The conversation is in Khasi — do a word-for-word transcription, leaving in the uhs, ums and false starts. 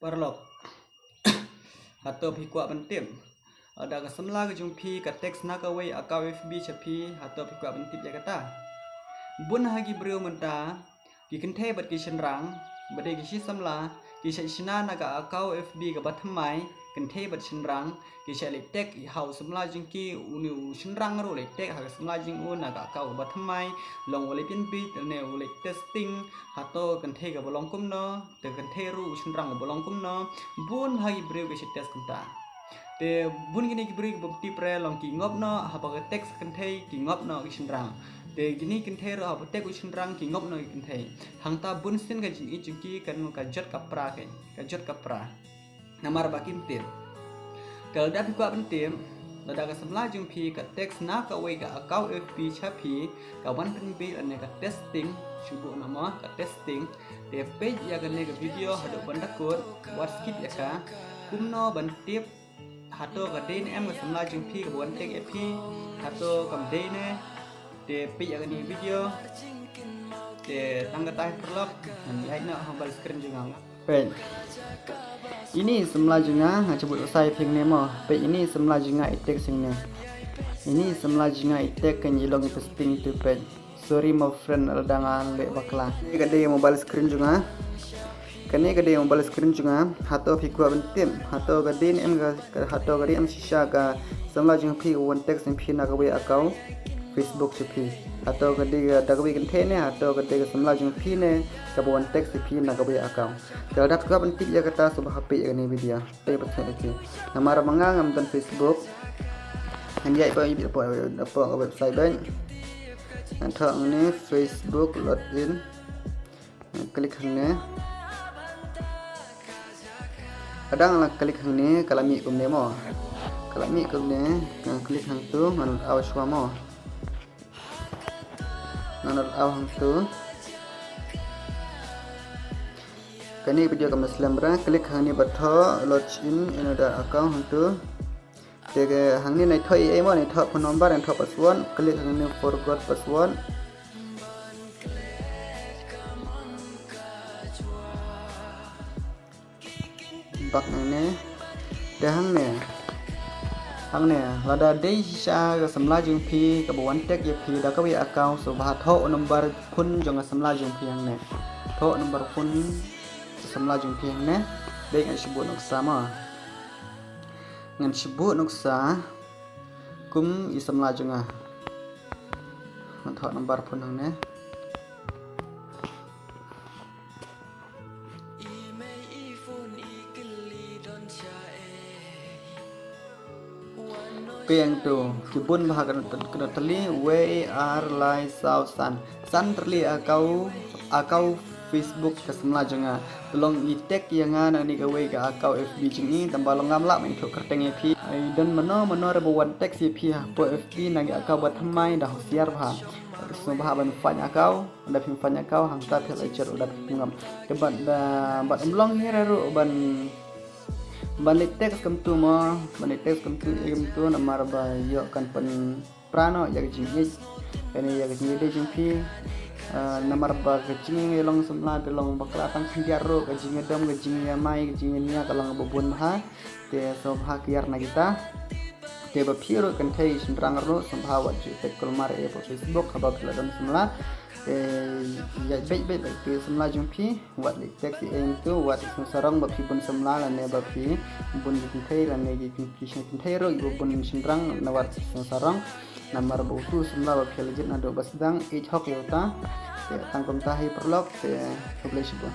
Paralok. Hato phi kwah ban tip? Lada ka samla ka jong phi ka text na kawei account F B sha phi, hato phi kwah ban tip ïa kata? Bun ha ki briew mynta, ki kynthei bad ki shynrang, bad ki shi samla, ki shah shna na ka account F B kaba thymmai, kynthei bad shynrang, ki shah leit text ha u samla jong ki, une u shynrang ruh leit text ha ka samla jong u na ka account kaba thymmai, long u leit pynbeit, ne u leit testing, hato kynthei kaba long kumno, te kynthei ruh u shynrang uba long kumno, bun ha ki briew ki shah test kumta. Te bun kine ki briew ki bym tip re long ki ngop noh, haba ka text kynthei ki ngop noh ki shynrang. Te kine kynthei ruh haba text u shynrang ki ngop noh ki kynthei. Hangta bun sien ka jingïeit jong ki kan ka jot ka pra, ka jot ka pra. Namar ba kim tip. Te lada phi kwah ban tip, lada ka samla jong phi ka text na kawei ka account F B sha phi, ka wan pynbeit lane ka testing, shu buh noh mo, ka testing. Te peit ïa kane ka video haduh ban da kut, wat skip ïa ka. Kumno ban tip hato ka dei ne em ka samla jong phi kaba wan text ïa phi, hato kam dei ne. Te peit ïa kane ka video. Te tang kata hi paralok, ngan ïaid noh ha mobile screen jong nga. Peit. Ine i samla jong nga, nga shu buh sa ïa phi hangne mo. Peit, ine i samla jong nga i text hangne. Ine i samla jong nga i text, kan i long i testing tu, peit. Sorry my friend, lada nga leh bakla. Kane ka dei mobile screen jong nga. Kane ka dei mobile screen jong nga. Hato phi kwah ban tip, hato ka dei ne em ka, ka, hato ka dei em shisha ka samla jong phi ka wan text ïa phi na kawei account Facebook sha phi? Hato ka dei ka, da kawei kynthei ne, hato ka dei ka samla jong phi ne kaba wan text ïa phi na kawei account? Te lada phi kwah ban tip ïa kata, sngewbha peit ïa kane ka video. Te ba tip ïa ki. Namar ba nga ngam don Facebook. Ngan ïaid ba ïa ka website ba. Ngan thoh hangne Facebook login. Ngan klik hangne. Lada nga la klik hangne, ka la mih kumne mo. Ka la mih kumne, ngan klik hangtu, ngan leit shuwa mo. Ngan leit hangtu. Kane ka video kam da slem bha, klik hangne ba thoh login another account hangtu. Te hangne nai thoh ei ei mo, nai thoh phone number, nai thoh password, klik hangne forgot password. Bak nangne. Te hangne. Hangne, lada dei shisha ka samla jong phi kaba wan text ïa phi da kawei account, sngewbha thoh u number phone jong ka samla jong phi hangne. Thoh u number phone ka samla jong phi hangne. Dei ngan shu buh nuksa mo. Ngan shu buh nuksa kum i samla jong nga. Ngan thoh number phone hangne. Peit hangtu, ki bun bha ka, ka, ka tylli, wei ar lai saw san. San tylli account, account Facebook ka samla jong nga. Te long i text ïa nga na kane kawei ka account F B jong i, tangba long ngam lah ban ïathuh kyrteng ïa phi. Ai don mano mano re ba wan text ïa phi hapoh F B na ki account ba thymmai, da husiar bha. Sngewbha ban find account. Lada phim find account hangta phi la jot, lada phim ngam. Te bad, bad ym long hi re ruh ban, ban leit text kumtu mo, ban leit text kumtu, eh, kumtu namar ba ïoh kan pynpra noh ïa ka jingïeit. Kane ïa ka jingïeit jong phi. Eh, namar ba ka jingïalong samla, ka long bakla tang khyndiat ruh, ka jingïadom, ka jingïamai, ka jingïania ka long kaba bun bha. Te sngewbha kiar na kita. Te ba phi ruh kynthei shynrang ruh sngewbha wat ju text kulmar ïa phi Facebook haba phi la don samla. Te ïa beit beit beit phi samla jong phi, wat leit text ïa em tu, wat sngewsarong ba phi bun samla lane ba phi bun ki kynthei lane ki kyn-, ki kynthei ruh ba bun shynrang, na wat sngewsarong. Namar ba utu samla ba phi la jied naduh ba sdang, ïeit hok ïa uta. Te tang kumta hi paralok, te khublei shibun.